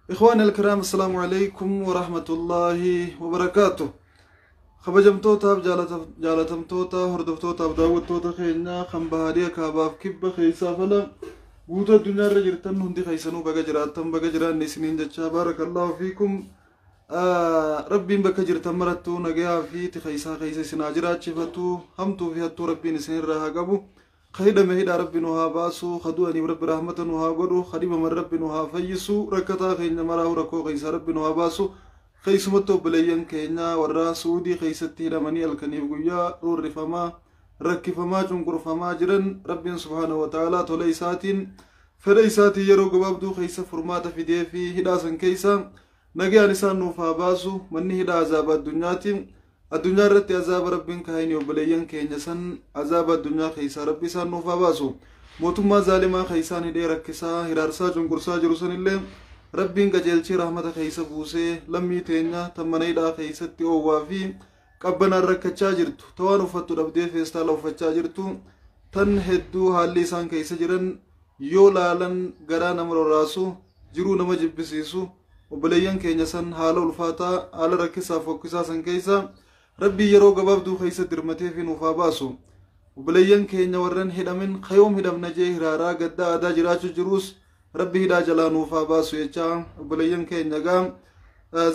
Ikhwaan alkiraam, assalaamu alaikum warahmatullaahi wabarakaatu. Kabajamtootaaf jaalatamtoota hordoftootaaf daawwattoota keenya kan bahaadhiya kaabaaf kibba keessaa fala guutuu addunyaa irra jirtan hundi keessanuu baga jiraattan, baga jiraanne isiniin jechaa, baarakallaahu fiikum. Rabbiin bakka jirtan marattuu nagayaa fi tika isaa keessa isin haa jiraachifatu, hamtuu fi hattuu Rabbiin isinirraa haa qabu. Ka hidhame hidhaa Rabbi nu haa baasu, ka du'aniif Rabbi rahmata nu haa godhu, ka dhibaman Rabbi nu haa fayyisu, rakkataa keenya maraahu rakkoo keessaa Rabbi nu haa baasu. Keessumatti obboleeyyan keenya warra Suudii keessatti hidhamanii halkaniif guyyaa roorrifamaa, rakkifamaa, cunqurfamaa jiran Rabbiin subhaanahu wa ta'aalaa tola isaatiin, fedha isaatiin yeroo gabaabduu keessa furmaata fidee fi hidhaa san keessa nagayaan isaan nuuf haa baasu. Manni hidhaa azaaba addunyaati. Addunyaa irratti azaaba Rabbiin kaayini obboleeyyan keenya san azaaba addunyaa keessaa Rabbi isaan nuuf haa baasu. Mootummaa zaalimaa keessaan hidhee rakkisaa, hiraarsaa, cunqursaa jiru sanillee Rabbiin qajeelchee rahmata keessa buusee lammii teenya tan mana hidhaa keessatti oowwaa fi qabbanaan rakkachaa jirtu, tawaan uffattu dhabdee feestaala uffachaa jirtu, tan hedduu haalli isaan keessa jiran yoo laalan garaa nama roraasu, jiruu nama jibbisiisu, obboleeyyan keenya san haala ulfaataa, haala rakkisaa fokkisaa san keessa Rabbii yeroo gabaabduu keessa dirmatee fi nuuf haa baasu. Obboleeyyan keenya warran hidhamin kayoom hidhamna jee hiraaraa gaddaa aadaa jiraachuu jiruus Rabbi hidhaa jalaa nuuf haa baasu jechaa, obboleeyyan keenya gaa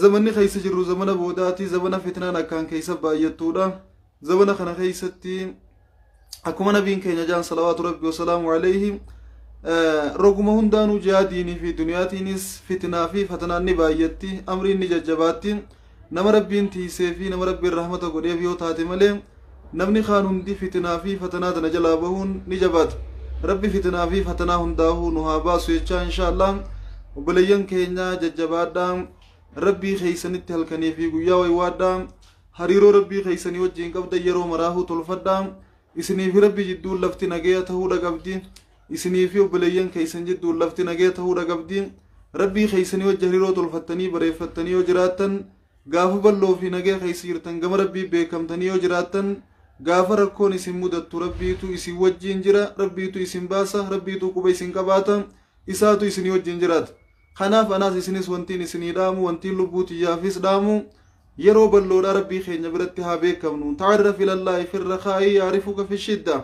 zamanni keessa jirru zamana boodaati, zamana fitnaan akkaan keessa baay'attuudha. Zamana kana keessatti akkuma nabiin keenya jaan salawaatu Rabbi wasalaamu alayhi, roguma hundaanuu jihaa diinii fi duniyaatiinis fitnaa fi fatanaan ni baay'atti, amriin ni jajjabaatti. Nama Rabbiin tiisee fi nama Rabbiin rahmata godheef yoo taate malee namni kaan hundi fitnaa fi fatanaa tana jalaa bahuun ni jabaata. Rabbi fitnaa fi fatanaa hundaahuu nu haa baasu jechaa, insha Allah obboleeyyan keenya jajjabaadhaa, Rabbii keeysanitti halkanii fi guyyaa waywaadhaa, hariiroo Rabbii keeysanii wajjiin qabdan yeroo maraahuu tolfadhaa. Isinii fi Rabbi jidduun lafti nagaya ta'uudha qabdi, isinii fi obboleeyyan keeysan jidduun lafti nagaya ta'uudha qabdi. Rabbii keeysanii wajji hariiroo tolfattanii bareeffattanii yoo jiraattan, gaafa bal'oo fi nagaya keessa jirtan gama Rabbii beekamtanii yoo jiraattan, gaafa rakkoon isin mudattu Rabbiitu isin wajjiin jira, Rabbiitu isin baasa, Rabbiitu quba isin qabaata, isaatu isinii wajjiin jiraata. Kanaaf anaas isinis wantiin isinii dhaamu, wantiin lubbuu tiyyaafis dhaamu, yeroo bal'oodha Rabbii keenya biratti haa beekamnu. Ta'arraf ilallaahi firrakaa'i yaarifuka fi shidda.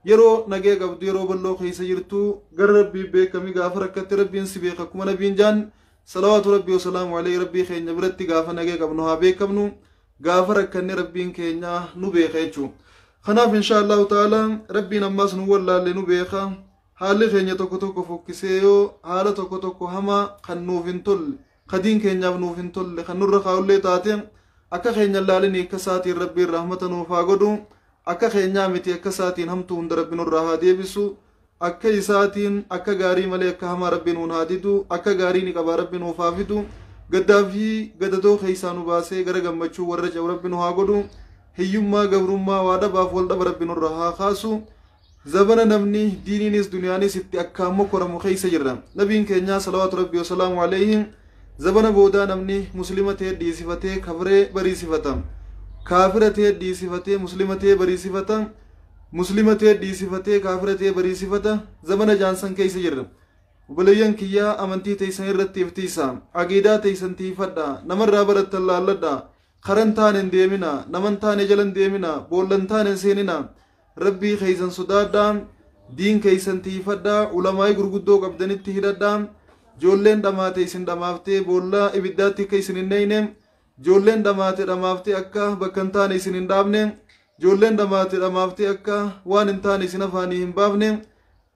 Yeroo nagee qabdu, yeroo bal'oo keessa jirtu gara Rabbii beekami, gaafa rakkatti Rabbiin si beeka. Akkuma nabiin jaan salawaatu Rabbii wasalaamu alayhi, Rabbii keenya biratti gaafa nagee qabnu haa beekamnu, gaafa rakkanne Rabbiin keenya nu beeka jechuu. Kanaaf insha Allahu ta'ala Rabbiin ammaas nu wallaalle, nu beeka. Haalli keenya tokko tokko fokkisee yoo haala tokko tokko hamaa kan nuuf hin tolle, kadiin keenyaaf nuuf hin tolle kan nurra kaa'ullee taate, akka keenya laalinii akka isaatiin Rabbiin rahmata nuuf haa godhu. Akka keenyaa miti, akka isaatiin hamtuu hunda Rabbi nurraa haa deebisu. Akka isaatiin akka gaarii malee akka hamaa Rabbi nuun haa didu. Akka gaarii ni qabaa Rabbi nuuf haa fidu. Gaddaa fi gadadoo keessaa nu baasee gara gammachuu warra ce'u Rabbi nu haa godhu. Hiyyummaa, gabrummaa, waa dhabaaf wal dhaba Rabbi nurraa haa kaasu. Zabana namni diiniinis duniyaanis itti akkaan mokoramu keessa jirra. Nabiin keenyaa salawaatu Rabbi wasalaamu alayhi, zabana boodaa namni muslima ta'e dhiisifatee kafree bariisifata, kaafira ta'e dhiisifatee muslima ta'e bariisifata, muslima ta'e dhiisifatee kaafira ta'e bariisifata zamana jaansan keessa jirra. Obboleeyyan kiyyaa, amantii teessan irratti iftiisa, aqiidaa teessan tiifadha, namarraa barattan laalladha, karan taane hin deemina, naman taane jala hin deemina, boollan taane hin seenina. Rabbii keessan sodaadhaa, diin keessan tiifadhaa, ulamaa'ii gurguddoo qabdanitti hidhadhaa. Ijoolleen dhamaate isin dhamaaftee boolla ibiddaatti akka isin hin neeyne, ijoolleen dhamaate dhamaaftee akka bakka hin taane isin hin dhaabne, ijoolleen dhamaate dhamaaftee akka waan hin taane isin afaanii hin baafne,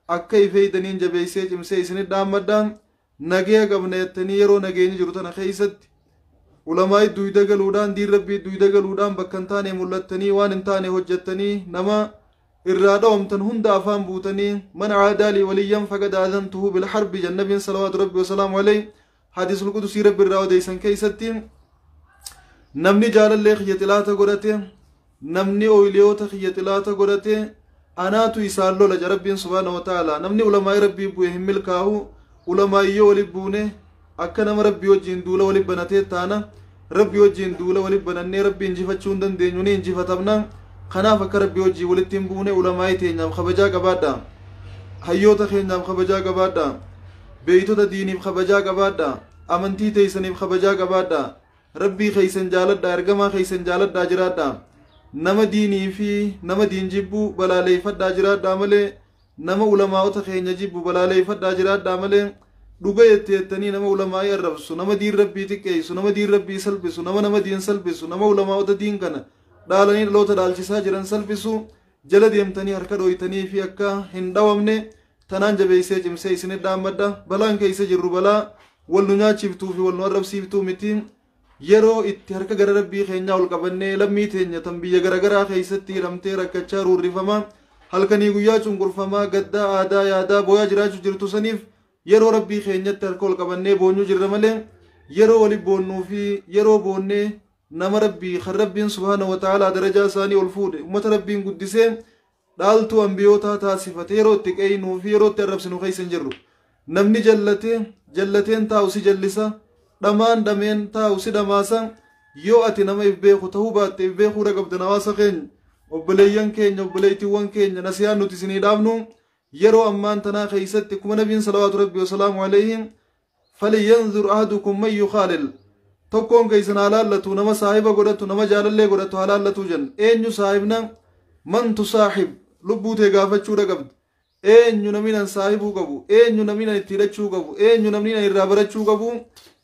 akka ifeeydaniin jabeessee cimsee isinit dhaammadha. Nagaya qabna jettanii yeroo nageenyi jiru tana keessatti ulamaa'ii duyda galuudhaan, diin Rabbii duyda galuudhaan, bakka hin taane mul'attanii, waan hin taane hojjettanii, nama irraa dhawamtan hunda afaan buutanii, man caadaalii waliyyan faqad aadantuhu bilharbi jannabiin salawaatu Rabbi wasalaamu alayhi hadiisul qudusii Rabbi irraa odeeysan keessatti, namni jaalallee kiyya xilaata godhate, namni oyliyoota kiyya xilaata godhate, anaatu isaan lola ja Rabbiin subhaana wa ta'ala. Namni ulamaa'ii Rabbii bu'e hin milkaahu. Ulamaa'ii yoo wali buune akka nama Rabbii wajjiin duula wali banatee taana. Rabbii wajjiin duula wali banannee Rabbii injifachuu hin dandeenyu, ni injifatamna. Kanaaf akka Rabbii wajjiin walitti hin buune ulamaa'ii teenyaaf kabajaa qabaadha, hayyoota keenyaaf kabajaa qabaadha, beeytota diiniif kabajaa qabaadha. Amantii teeysaniif kabajaa qabaadha. Rabbii keeysan jaaladha, ergamaa keeysan jaaladhaa jiraadha. Nama diinii fi nama diin jibbu balaaleeffadhaa jiraadhaa malee, nama ulamaa'ota keenya jibbu balaaleeffadhaa jiraadhaa malee, dhuga jette jettanii nama ulamaa'ii arrabsu, nama diin Rabbii xiqqeessu, nama diin Rabbii salphisu, nama diin salphisu, nama ulamaa'ota diin kana dhaalanii dhaloota dhaalchisaa jiran salphisu jala deemtanii harka dhooytanii fi akka hin dhawamne tanaan jabeessee cimsee isinit dhaammadha. Balaan keessa jirru balaa wal nu nyaachiftuu fi wal nu arrabsiiftuu miti. Yeroo itti harka gara Rabbii keenyaa ol qabannee lammii teenya tan biyya garagaraa keessatti hidhamtee rakkachaa, ruurrifamaa, halkanii guyyaa cunqurfamaa, gaddaa, aadaa, yaadaa, booyaa jiraachuu jirtu saniif yeroo Rabbii keenyatti harka ol qabannee boonyuu jirra malee, yeroo wali boonnuu fi yeroo boonnee nama Rabbii kan Rabbiin subhaana wa ta'aalaa darajaa isaanii ol fuudhe, ummata Rabbiin guddisee dhaaltuu ambiyootaa taasifate yeroo itti qeeynuu fi yeroo itti arrabsinu keessa hin jirru. Namni jallate jallateen taa'u si jallisa, dhamaan dhameen taa'u si dhamaasa. Yoo ati nama if beeku ta'uu baatte, if beekuudha qabdan. Hawaasa keenya, obboleeyyan keenya, obboleeytiiwwan keenya, nasiyaan nuti isinii dhaabnu yeroo ammaan tanaa keessatti kuma nabiin salawaatu Rabbi wasalaamu alayhi, falyanzur ahadukum man yukhaalil, tokkoon keessan haa laallatu nama saahiba godhatu, nama jaalallee godhatu haa laallatu jenna. Eenyu saahibna? Man tusaaxib? Lubbuu tee gaafachuudha qabdi. Eenyu namni nan saahibuu qabu? Eenyu namni nan itti hidhachuu qabu? Eenyu namni nan irraa barachuu qabu?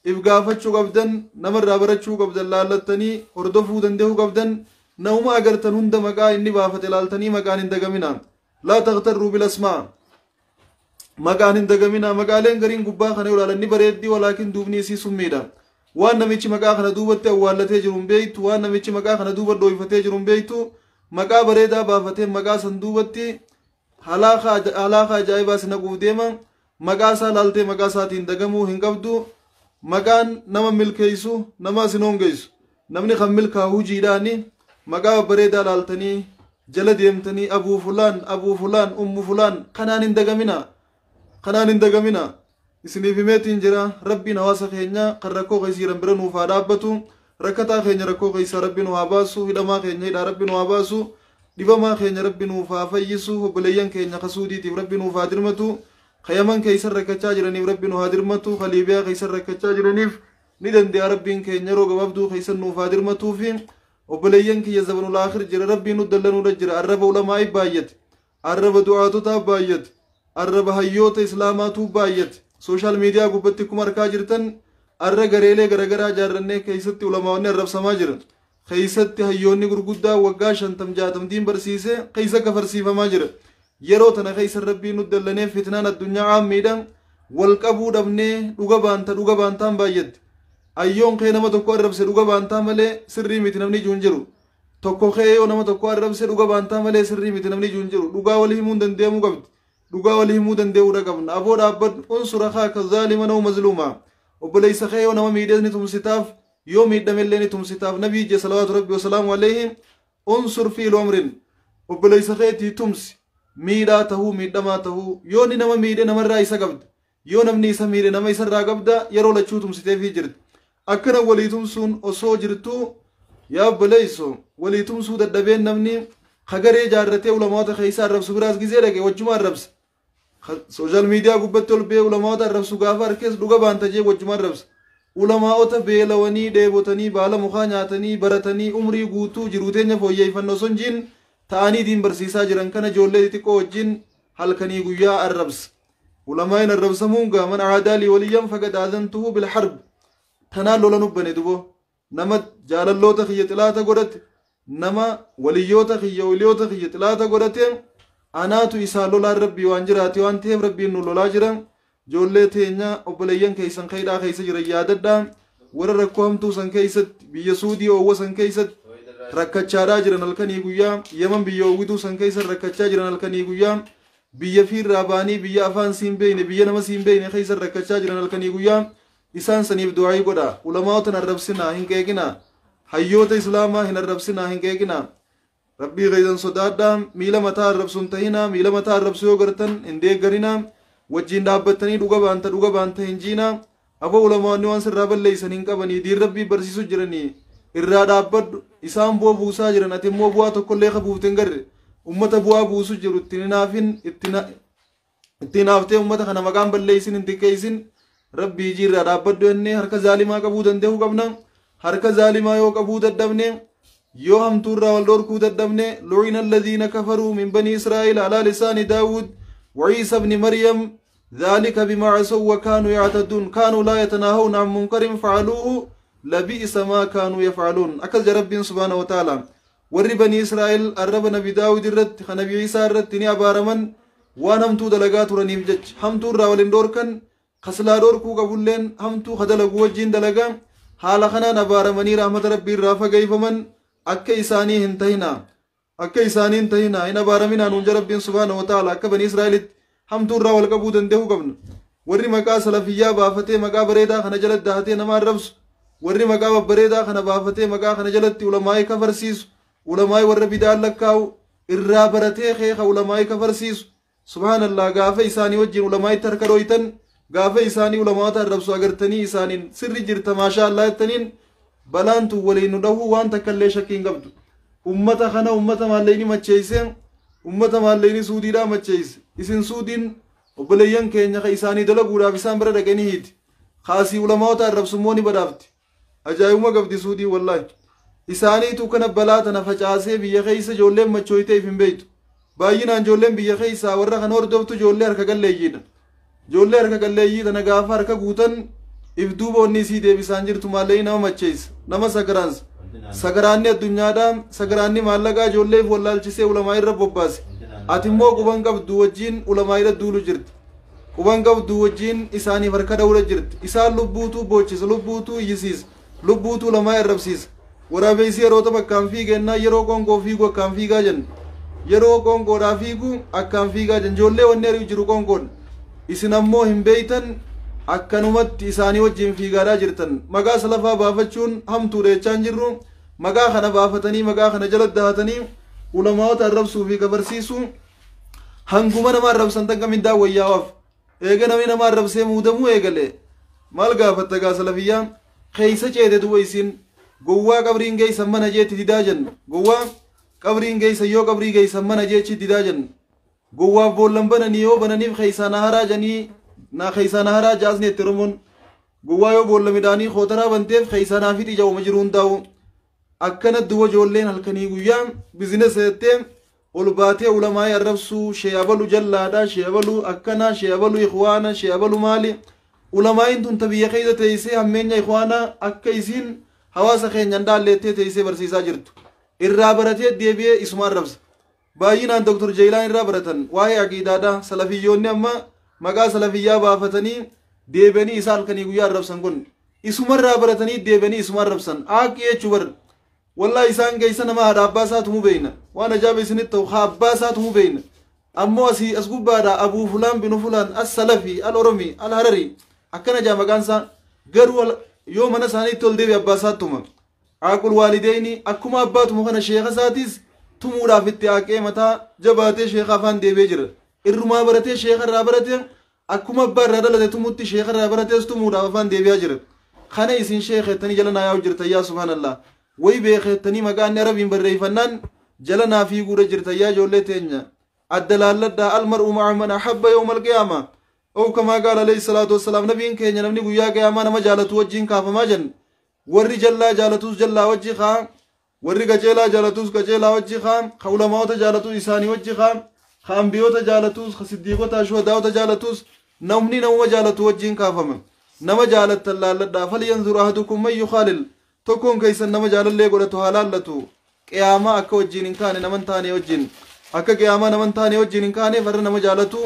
If gaafachuu qabdan. Nama irraa barachuu qabdan laallattanii hordofuu danda'uu qabdan. Nama agartan hunda maqaa inni baafate laaltanii maqaan hin dagamina. Laa taqtarruu bilasmaa, maqaan hin dagamina. Maqaaleen gariin gubbaa kana yoo ilaalan ni bareeddii, walaakin duubni isii summiidha. Waan namichi maqaa kana duubatti awwaallatee jiru hin beeytu. Waan namichi maqaa kana duuba dhooyfatee jiru hin beeytu. Maqaa bareedaa baafatee maqaa san duubatti halaaka ajaa'ibaa si naquuf deema. Maqaa isaa laaltee maqaa isaatiin dagamuu hin qabdu. Maqaan nama milkeessu, nama sin hongeessu. Namni kan milkaa'u hojiidhaani. Maqaa babbareedaa laaltanii jala deemtanii abuu fulaan, abuu fulaan, ummu fulaan kanaan hin dagamina, kanaan hin dagamina. Isiniif himeetiin jira. Rabbiin hawaasa keenya kan rakkoo keessa jiran bira nuuf haa dhaabbatu. Rakkataa keenya rakkoo keessaa Rabbi nu haa baasu. Hidhamaa keenya hidhaa Rabbi nu haa baasu. Dhibamaa keenya Rabbi nuuf haa fayyisu. Obboleeyyan keenya kasuudiitiif Rabbi nuuf haa dirmatu. Ka Yaman keessa rakkachaa jiraniif Rabbi nu haa dirmatu. Ka Liibiyaa keessa rakkachaa jiraniif ni danda'a Rabbiin keenya, yeroo gabaabduu keessa nuuf haa dirmatuu fi obboleeyyan kiyya zabanul aakhir jira. Rabbiin nu dallanuudha jira. Arraba ulamaa'ii baay'ate, arraba du'aatotaa baay'ate, arraba hayyoota islaamaatu baay'ate. Social media gubbatti akkuma argaa jirtan arra gareelee garagaraa ijaarrannee keessatti ulamaa'onni arrabsamaa jiran, keessatti hayyoonni gurguddaa waggaa 50 60 diin barsiise keessa kafarsiifamaa jira. Yeroo tana keessa Rabbiin nu dallanee fitnaan addunyaa caammiidha. Wal qabuu dhabnee dhuga baanta, dhuga baantaan baay'atte. Ayyoon kee nama tokko arrabse dhuga baantaa malee sirrii miti namni ijuun jiru. Tokko kee yoo nama tokko arrabse dhuga baantaa malee sirrii miti namni ijuun jiru. Dhugaa walii himuu danda'amuu qabdi. Dhugaa walii himuu danda'uudha qabna. Aboo dhaabbadhu. Unsur akhaaka zaaliman aw mazluuma. Obboleessa kee yoo nama miidhees ni tumsitaaf, yoo miidhamellee ni tumsitaaf. Nabii je salawaatu Rabbi wasalaamu alayhi, unsur fiilu amrin, obboleessa keetii tumsi, miidhaa tahuu miidhamaa tahuu. Yoo inni nama miidhe namarraa isa qabda, yoo namni isa miidhe nama isarraa qabda. Yeroo lachuu tumsiteefii jirti. Akkana walii tumsuun osoo jirtuu, yaa obboleesso, walii tumsuu dadhabeen namni kagaree jaarratee ulamaota keessa arrabsu biraas gizee dhaqe wajjuma arrabsa. Social media gubbatti ol ba'ee ulamaota arrabsu gaafa harkees dhuga baanta jee wajjuma arrabsa. Ulamaa'ota beelawanii dheebotanii baala mukaa nyaatanii baratanii umrii guutuu jiruu teenya fooyyeeffannoo osoo hin jiin ta'anii diin barsiisaa jiran kana ijoollee xixiqqoo wajjin halkanii guyyaa arrabsa. Ulamaa'in arrabsamuun gaa man caadaalii waliyyan faqad aadantuhu bilharb. Tanaan lola nubbane dubo. Nama jaalalloota kiyya xilaata godhate, nama waliyyoota kiyya, waliyoota kiyya xilaata godhate, anaatu isaa lolaan Rabbii waan jiraate waan ta'eef Rabbiin nu lolaa jira. Ijoollee teenya, obboleeyyan keessan keedhaa keessa jiran yaadadhaa. Warra rakkoo hamtuu san keessatti biyya Suudii oowwa san keessatti rakkachaadhaa jiran halkanii guyyaa, Yaman biyya oowwituu san keessa rakkachaa jiran halkanii guyyaa, biyya fiirraa ba'anii biyya afaan siin beeyne, biyya nama siin beeyne keessa rakkachaa jiran halkanii guyyaa, isaan saniif du'aayii godha. Ulamaa'ota hin arrabsinaa, hin qeeqinaa. Hayyoota islaamaa hin arrabsinaa, hin qeeqinaa. Rabbii keessan sodaadhaa. Miila mataa arrabsu hin tahinaa. Miila mataa arrabsu yoo gartan hin deeggarinaa. Wajjiin dhaabbattanii dhuga baanta, dhuga baanta hin jiinaa. Aboo, ulamaa'onni waan sirraa balleeysan hin qabanii. Diin Rabbii barsiisu jiranii irraa dhaabbadhu. Isaan bu'a buusaa jiran, ati immoo bu'aa tokkollee ka buufte hin garre. Ummata bu'aa buusu jiru ittiin hinaafin, ittiin haaftee ummata kana maqaan balleeysin, hin xiqqeeysin. Rabbii jiirraa dhaabbadhu jennee harka zaalimaa qabuu danda'uu qabna. Harka zaalimaa yoo qabuu dadhabne, yoo hamtuurraa wal dhorkuu dadhabne, lu'ina alladhiina kafaruu min banii Israa'iil alaa lisaani Daawud وعيسى بن مريم ذلك بما عصوا وكانوا يعتدون كانوا لا يتناهون عن منكر فعلوه لبئس ما كانوا يفعلون. أكل رب سبحانه وتعالى ور بني إسرائيل الرب نبي داود الرت نبي عيسى الرت ني أبارمن وانمتو دلقات رنيف جج همتو راولين دوركن خسلا دوركو قبولين همتو خدلقو وجين دلقا حال خنا نبارمني رحمة ربي الرافة كيفمن أكا إساني هنتهنا أكا إساني هنتهنا إن أبارمنا نونج رب سبحانه وتعالى أكا بني إسرائيل همتو راول قبو دنده قبن ورّي مكا سلفية بافتي مكا بريدا خنا جلد دهتي نما الربس ورّي مكا بريدا خنا بافتي مكا خنا جلد علماء كفرسيس علماء ور بدال لكاو الرابرتي خيخ علماء كفرسيس سبحان الله غافة إساني وجين علماء تركرويتن غافة إساني علماء الربس أغرتني إسانين سر جرت ما شاء الله تنين بلانتو ولين له وان تكلي شكين قبض أمتا خنا أمتا ماليني مچيسين أمتا ماليني سودي را مچيس إسن سودين obboleeyyan keenya ka isaanii dalaguudhaaf isaan bira dhaqanii hiiti. Kaasii ulamaota arrabsummoo ni badhaafti. Ajaa'ibuma qabdi suudii wallaahi. Isaaniitu kana balaa tana facaasee biyya keessa ijoolleen machooyiteef hin beektu. Baay'inaan ijoolleen biyya keessaa warra kana hordoftu ijoollee harka qalleeyyiidha. Ijoollee harka qalleeyyii tana gaafa harka guutan if duuba onni isii deebisaan jirtu maallee nama macheessa. Nama sakaraansa. Sakaraanni addunyaadhaa sakaraanni maallaqaa ijoolleef wallaalchisee ulamaa irra bobbaase. Ati immoo quban qabdu wajjin ulamaa irra duulu jirti. Quban qabdu wajjin isaaniif harka dhawura jirti. Isaan lubbuutuu boochisa, lubbuutuu iyyisiisa, lubbuutuu ulamaa arrabsiisa. Waraabeessi yeroo tapha akkaan fiigennaa yeroo qoonqoo fiigu akkaan fiigaa jenna. Yeroo qoonqoodhaa fiigu akkaan fiigaa jenna. Ijoollee wanni ari'u jiru qoonqoodha. Isin ammoo hin beeytan akkanumatti isaanii wajjin fiigaadhaa jirtan. Maqaa salafaa baafachuun hamtuudha jechaan jirru. Maqaa kana baafatanii maqaa kana jala dahatanii ulamaota arrabsuu fi kabarsiisuu hanguma nama arrabsan tan kamin daawwayyaa'aaf. Eega namni nama arrabsee muudamuu eegale maal gaafatta gaa salafiyyaa keessa ceete duwwa isin gowwaa qabriin geessan mana jeetti didaa jenna. Gowwaa qabriin geessan yoo qabrii geessan mana jeechi didaa jenna. Gowwaaf boollan bananii yoo bananiif keessaa na haraa janii na keessaa na haraa jaasni itti Oromoon gowwaa yoo boolla midhaanii kootaraa banteef keessaa naa fixi jawuma jiru hundaa'u. Akkana duwwa ijoolleen halkanii guyyaa bizinesa jettee ol baatee ulamaa arrabsuu sheeyabalu jallaadha sheeyabalu akkana sheeyabalu ikhwaana sheeyabalu maali ulamaayin tun ta biyya keessa teessee hammeenya ikhwaana akka isiin hawaasa keenyan dhaalleettee teessee barsiisaa jirtu irraa baratee deebi'ee isuma arrabsa. Baay'inaan Dr. Jeelaan irraa baratan waa'ee aqiidaadha. Salafiyyoonni amma maqaa salafiyyaa baafatanii deebi'anii isaa halkanii guyyaa arrabsan kun isumarraa baratanii deebi'anii isuma arrabsan aaqii jechuu bar. Wallahi isaan geessa nama haadha abbaa isaatu mu beeyna. Waan ajaa'iba isinitti ta'u haa abbaa isaatu mu beeyna. Ammoo asii as gubbaadha Abuu Fulaan binu Fulaan as Salafi al Oromi al Harari akkana jaa maqaan isaa garuu yoo mana isaaniitti ol deebi abbaa isaatti tuma. Aaqul waalideyni akkuma abbaa tumu kana sheeka isaatis tumuudhaaf itti aaqee mataa jabaatee sheeka afaan deebee jira. Irrumaa baratee sheeka irraa barate akkuma abbaa irraa dhalate tumutti sheeka irraa baratees tumuudhaaf afaan deebi'aa jira. Kana isin sheekettanii jala naa yaa'u jirta yaa subhaanallah. Way beekettanii maqaan arabiin barreeffannaan jala naa fiiguudha jirta yaa ijoollee teenya. Adda laalladhaa almar'u ma'a man ahabba yawma alqiyaama. Ow kamaa qaala alayhi salaatu wassalaam nabiin keenya namni guyyaa qiyaamaa nama jaalatu wajjin kaafamaa jenna. Warri jallaa jaalatus jallaa wajji kaa, warri qajeelaa jaalatus qajeelaa wajji kaa, ka ulamaota jaalatus isaanii wajji kaa, ka ambiyoota jaalatus, ka siddiiqota shuhadaa'ota jaalatus namni namuma jaalatu wajjin kaafama. Nama jaalattan laalladhaa falyanzur ahadukum man yukhaalil. Tokkoon keessan nama jaalallee godhatu haa laallatu. Qiyaamaa akka wajjin hin kaane naman taane wajjin akka qiyaamaa naman taane wajjin hin kaane warra nama jaalatu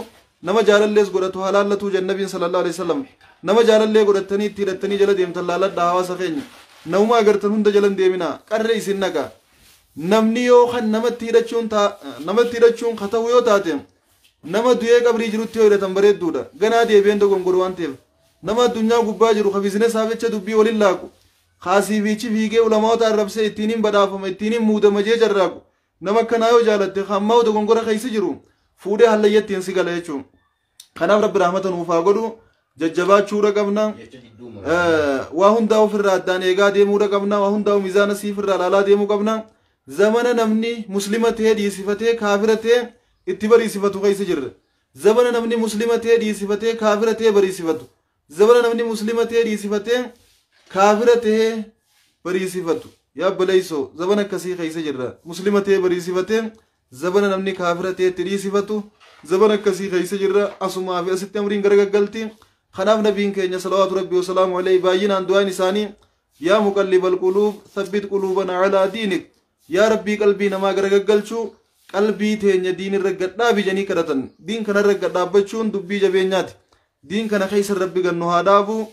nama jaalallees godhatu haa laallatu jennabiin sallallahu alaihi wasallam. Nama jaalallee godhatanii itti hidhattanii jala deemtan laalladhaa hawaasa keenya. Namuma agartan hunda jala hin deeminaa qarree isin naqa. Namni yoo kan namatti hidhachuun ka ta'u yoo taate nama du'ee qabrii jirutti yoo hidhatan bareedduudha. Ganaa deebi'een dogongoru waan ta'eef nama addunyaa gubbaa jiru ka bizinesaaf jecha dubbii waliin laaqu. Kaasii fiichi fiigee ulamaota arrabsee ittiin hin badhaafama ittiin hin muudama jee jarraaqu. Nama akkanaa yoo jaalatte hammaa dogongora keessa jiru fuudhee hallayyattiin si gala jechuudha. Kanaaf rabbi rahmata nuuf haa godhu jajjabaachuudha qabna. Waa hundaa ofirraa addaan eegaa deemuudha qabna. Waa hundaa miizaana siifirraa ilaalaa deemuu qabna. Zamana namni muslima ta'ee dhiisifatee kaafira ta'ee itti bariisifatu keessa jirra. Zamana namni muslima ta'ee dhiisifatee kaafira ta'ee bariisifatu. Zabana namni muslima ta'ee dhiisifatee kaafira ta'ee bariisifatu. Yaa obboleessoo, zabana akkasii keessa jirra. Muslima ta'ee bariisifatee zabana namni kaafira ta'ee itti dhiisifatu zabana akkasii keessa jirra. Asumaa fi asitti amriin garagaggalti. Kanaaf nabiin keenya salawaatu rabbi wasalaamu alayhi baay'inaan du'aan isaanii yaa muqallibal quluub thabbit quluubana calaa diinik, yaa rabbii qalbii namaa garagaggalchuu qalbii teenya diin irra gadhaabi jedhanii kadhatan. Diin kanarra gadhaabbachuun dubbii jabeenyaati. Diin kana keessa rabbi gannu haa dhaabu.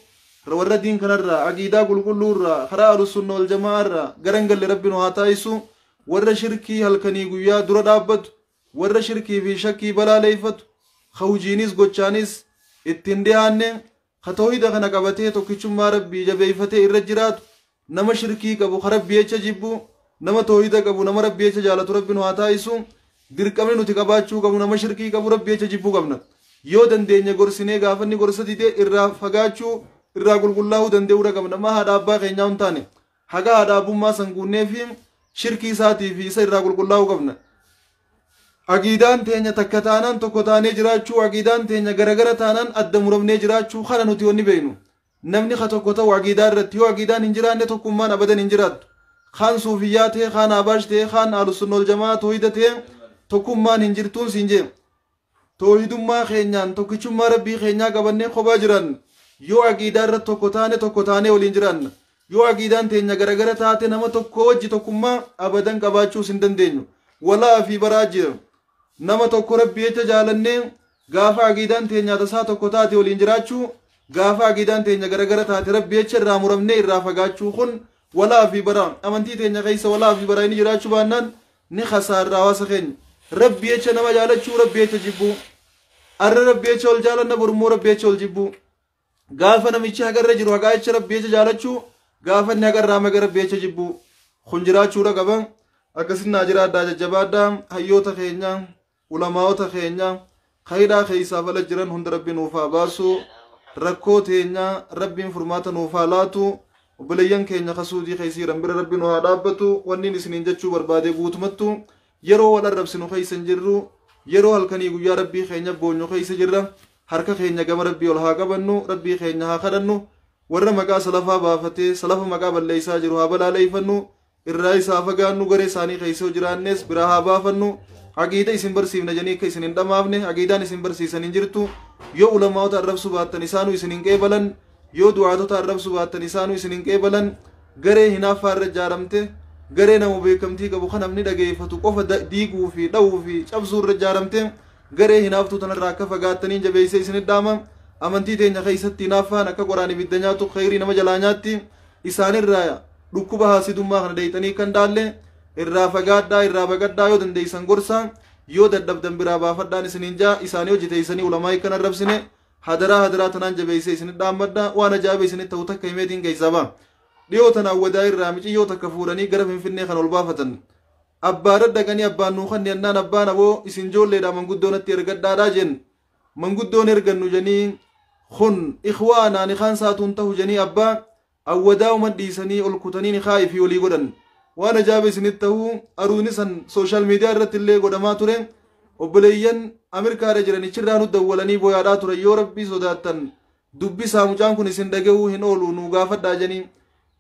Warra diin kanarraa aqiidaa qulqulluurraa karaa ahlusunna wal jamaa'arraa garan galle rabbi nu haa taa'isu. Warra shirkii halkanii guyyaa dura dhaabbatu, warra shirkii fi shakkii balaaleeffatu, hawjiinis gochaanis ittiin dhiyaanne, ka tawhida kana qabatee tokkichummaa rabbii jabeeffatee irra jiraatu, nama shirkii qabu ka rabbi jecha jibbu, nama tawhida qabu nama rabbi jecha jaalatu rabbi nu haa taa'isu. Dirqamni nuti qabaachuu qabnu nama shirkii qabu rabbi jecha jibbuu qabna. Yoo dandeenye gorsinee gaafanni gorsa didee irraa fagaachuu, irraa qulqullaa'uu danda'uudha qabna. Ma haadha abbaa keenyaa hin taane haga haadha abbummaa san guunnee fi shirkii isaatii fi isa irraa qulqullaa'uu qabna. Aqiidaan teenya takka taanaan tokko taanee jiraachuu, aqiidaan teenya garagara taanaan adda muramnee jiraachuu kana nuti wanni beeknu. Namni ka tokko ta'u aqiidaa irratti, yoo aqiidaan hin jiraanne tokkummaan abadan hin jiraattu. Kaan suufiyyaa ta'e, kaan abaash ta'e, kaan ahlusunna wal jamaa toohida ta'e tokkummaan hin jirtuun siin jee. Toohidummaa keenyaan tokkichummaa rabbii keenyaa qabannee kophaa jiran yoo aqiidaa irratti tokko taane tokko taanee waliin jiranna. Yoo aqiidaan teenya garagara taate nama tokko wajji tokkummaa abadan qabaachuus hin dandeenyu. Walaa fi baraa jira. Nama tokko rabbi jecha jaalannee gaafa aqiidaan teenya tasaa tokko taate waliin jiraachuu, gaafa aqiidaan teenya garagara taate rabbi jecha irraa muramnee irraa fagaachuu kun walaa fi baraa. Amantii teenya keessa walaa fi baraa inni jiraachuu baannaan ni khasaarra hawaasa keenya. Rabbi jecha nama jaalachuu, rabbi jecha jibbuu. Arra rabbi jecha ol jaalanna, borummoo rabbi jecha ol jibbuu. Gaafa namichi hagarra jiru hagaa jecha rabbi jecha jaalachuu, gaafa inni hagarraa maga rabbi jecha jibbuu. Kun jiraachuudha qaba. Akkasin naa jiraadhaa, jajjabaadhaa. Hayyoota keenya, ulamaa'ota keenya khayraa keessaa fala jiran hunda rabbi nuuf haa baasu. Rakkoo teenya rabbiin furmaata nuuf haa laatu. Obboleeyyan keenya kasuudii keessa jiran bira rabbi nu haa dhaabbatu. Wanniin isiniin jechuu barbaade guutumattu yeroo wal arrabsinu keessa hin jirru, yeroo halkanii guyyaa rabbii keenya boonyu keessa jirra. Harka keenya gama rabbii ol haa qabannu, rabbii keenya haa kadhannu. Warra maqaa salafaa baafatee salafa maqaa balleessaa jiru haa balaaleeffannu, irraa isaa fagaannu, garee isaanii keessa yoo jiraannes biraa haa baafannu. Aqiida isin barsiifna jedhanii akka isin hin dhamaafne, aqiidaan isin barsiisan hin jirtu. Yoo ulamaa'ota arrabsuu baattan isaanuu isin hin qeebalan, yoo du'aatota arrabsuu baattan isaanuu isin hin qeebalan. Garee hinaaffaa irra ijaaramte, garee nama beekamtii qabu kan namni dhageeffatu qofa diiguu fi dha'uu fi cabsuu irra ijaaramte, garee hinaaftuu tanarraa akka fagaattaniin jabeessee isin dhaama. Amantii teenya keessatti hinaaffaan akka qoraan ibidda nyaatu khayrii nama jalaa nyaatti. Isaanirraa dhukkuba haasidummaa kana dheeyxanii kan dhaalle irraa fagaadhaa, irraa baqadhaa. Yoo dandeessan gorsa, yoo dadhabdan biraa baafadhaan isiniin jaa. Isaanii hojjeteessanii ulamaa kan arrabsine hadaraa hadaraa tanaan jabeessee isin dhaammadha. Waan ajaa'iba isinitti ta'u takka himeetiin keessaa ba'a. Dhiyoo tanaan wadaa irraa miciyyoo takka fuudhanii gara Finfinnee kan ol baafatan. Abbaa daddaqanii abbaan nuu kanni annaan abbaan aboo isin ijoolleedha manguddoo natti ergadhaadhaa jen. Manguddoon ergannu janii kun ikhwaanaa nikaan saatuun ta'u janii abbaa awwadaa'uman dhiisanii ol kutanii nikaa fi walii godhan. Waan ajaa'iba isinitti ta'u aruuni san sooshaal miidiyaa irratti illee godhamaa ture. Obboleeyyan Ameerikaadha jiran ichirraa nu dawwalanii booyaadhaa ture, yoo rabbii sodaattan dubbisaa mucaan kun isin dhaga'uu hin oolu nu gaafadhaa janii.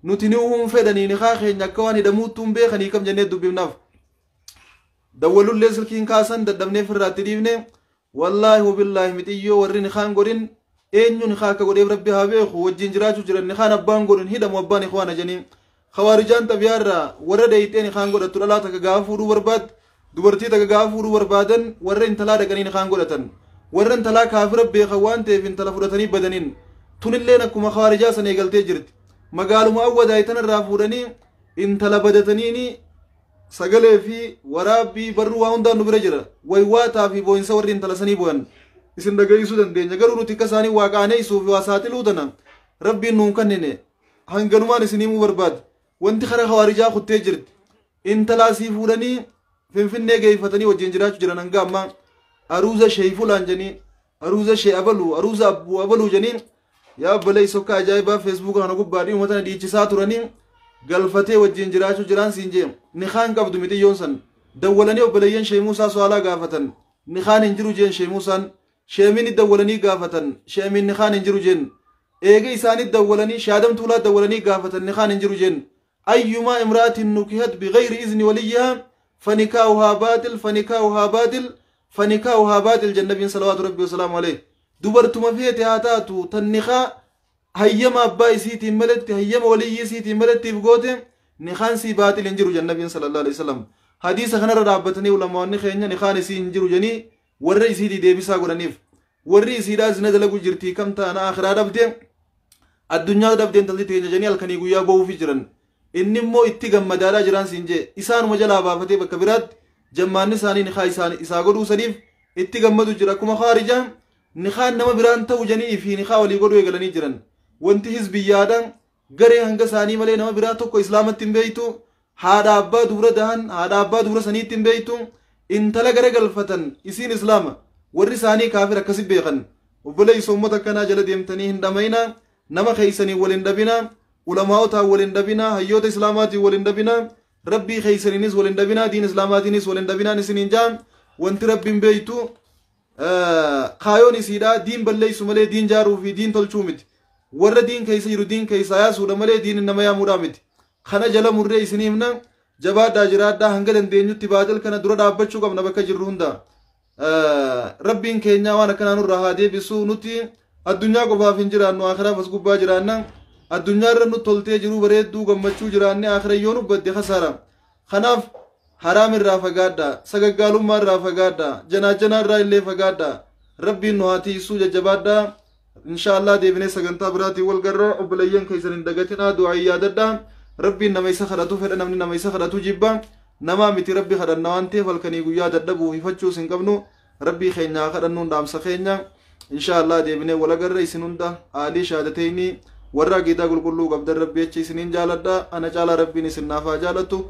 Nuti ni uumuun fedhanii nikaa keenya akka waan hidhamuuttuu hin beekanii kam jennee dubbifnaaf. Dawwalullee silkiin kaasan dadhabnee firraatti dhiifne. Wallaahi wabillaahi mixiyyoo warri nikaan godhin eenyu nikaa akka godheef rabbi haa beeku, wajjin jiraachuu jiran nikaan abbaan godhin hidhamu abbaan ikhwaana janii. Khawaarijaan xabiyaarraa warra dheeyxee nikaan godhattu dhalaa takka gaafa fuudhuu barbaadde, dubartii takka gaafa fuudhuu barbaadan warra intalaa dhaqanii nikaan godhatan. Warra intalaa kaafira beekan waan ta'eef intala fudhatanii badaniin. Tunilleen akkuma khawaarijaa san eegaltee jirti. Magaaluma awwadaay tanarraa fuudhanii intala badataniini sagalee fi waraabbii barruu waa hundaan nu bira jira. Waywaataa fi boo'insa warri intala sanii bo'an isin dhaga'iisuu dandeenya. Garuu nuti akka isaanii waa qaaneessuu fi waa saaxiluu tana rabbiin nuun kennine hanganumaan isin himuu barbaade. Wanti karaa khawaarijaa kuttee jirti. Intalaa sii fuudhanii Finfinnee geeffatanii wajjin jiraachuu jiran hanga ammaa. Aruuza shee fulaan janii, aruuza shee abaluu, aruuza abbuu abaluu janii yaa obboleessa akka ajaa'ibaa feesbuuka kana gubbaa dhiyuma tana dhiichisaa turanii galfatee wajjin jiraachuu jiraan siin jee. Nikaan qabdu mixiyyoon san dawwalanii obboleeyyan shee Muusaa Su'aalaa gaafatan, nikaan hin jiru jeen. Shee Muusaan sheemini dawwalanii gaafatan, sheemiin nikaan hin jiru jeen. Eega isaanii dawwalanii shaadam tuulaa dawwalanii gaafatan nikaan hin jiru jennu. Ayyumaa imra'atin nukihat bigayri izni waliyyihaa fanikaa'uhaa baaxil, fanikaa'uhaa baaxil, fanikaa'uhaa baaxil jennabiin salawaatu rabbi wasalaamu alayhi. Dubartuma feete haa taatu tan nikaa hayyama abbaa isiitiin maletti, hayyama waliyyii isiitiin malettiif goote, nikaan sii baaxil hin jiru jennabiin sallallahu alaihi wasallam. Hadiisa kanarra dhaabbatanii ulamaonni keenya nikaan isii hin jiru jedhanii warra isiitii deebisaa godhaniif. Warri isiidhaa zina dalagu jirtii kam ta'ana akhiraa dhabde, addunyaa dhabde intalli teenya jedhanii halkanii guyyaa boo'uufi jiran. Inni immoo itti gammadaadhaa jiraan siin jee isaanuma jalaa baafatee bakka biraatti jammaanni isaanii nikaa isaa godhuu saniif itti gammadu jira. Akkuma khaarijaa nikaan nama biraan ta'u jedhanii fi nikaa walii godhuu eegalanii jiran. Wanti hizbiyyaadhaan garee hanga isaanii malee nama biraa tokko islaamatti hin beeytu. Haadha abbaa dubra dahan haadha abbaa dubra saniitti hin beeytu. Intala gara galfatan isiin islaama, warri isaanii kaafir akkasi beekan. Obboleessa uummata akkanaa jala deemtanii hin dhamayina, nama keeysanii wal hin dhabina, ulamaa'otaan wal hin dhabina, hayyoota islaamaatiin wal hin dhabina, rabbii keeysaniinis wal hin dhabina, diin islaamaatiinis wal hin dhabinaan isiniin jaa. Wanti rabbiin beeytu kaayoon isiidha diin balleessu malee diin jaaruu fi diin tolchuu miti. Warra diin keessa jiru diin keessaa yaasuudha malee diin nama yaamuudhaa miti. Kana jala murree isinii himna. Jabaadhaa, jiraadhaa. Hanga dandeenyutti baaxil kana dura dhaabbachuu qabna bakka jirru hunda. Rabbiin keenya waan akkanaa nurraa haa deebisu. Nuti addunyaa qofaaf hin jiraannu, akhiraaf as gubbaa jiraanna. Addunyaa irra nu toltee jiruu bareedduu gammachuu jiraanne akhira yoo nu badde kasaara. Kanaaf haraam irraa fagaadha, sagaggaalummaa irraa fagaadha, janaajanaa irraa illee fagaadha. Rabbiin nu haa tiisuu. Jajjabaadhaa. Insha Allah deebinee sagantaa biraatiin wal garra. Obboleeyyan keessan hin dagatinaa, du'aa yaadadhaa. Rabbiin nama isa kadhatu fedha, namni nama isa kadhatu jibba. Namaa miti rabbi kadhanna waan ta'eef halkanii guyyaa dadhabuu hifachuus hin qabnu. Rabbii keenyaa kadhannuun dhaamsa keenya. Insha Allah deebinee wal agarra. Isin hunda aalii shaadateenii warra aqiidaa qulqulluu qabdan rabbi jecha isiniin jaaladha. Ana caalaa rabbiin isin naaf haa jaalatu.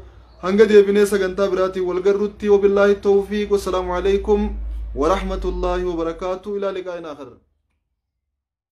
Hanga deebinee sagantaa biraatiin wal garrutti, wabillaahi tawfiiq, wassalaamu alaikum warahmatullaahi wabarakaatu, ilaa liqaa'in aakhir.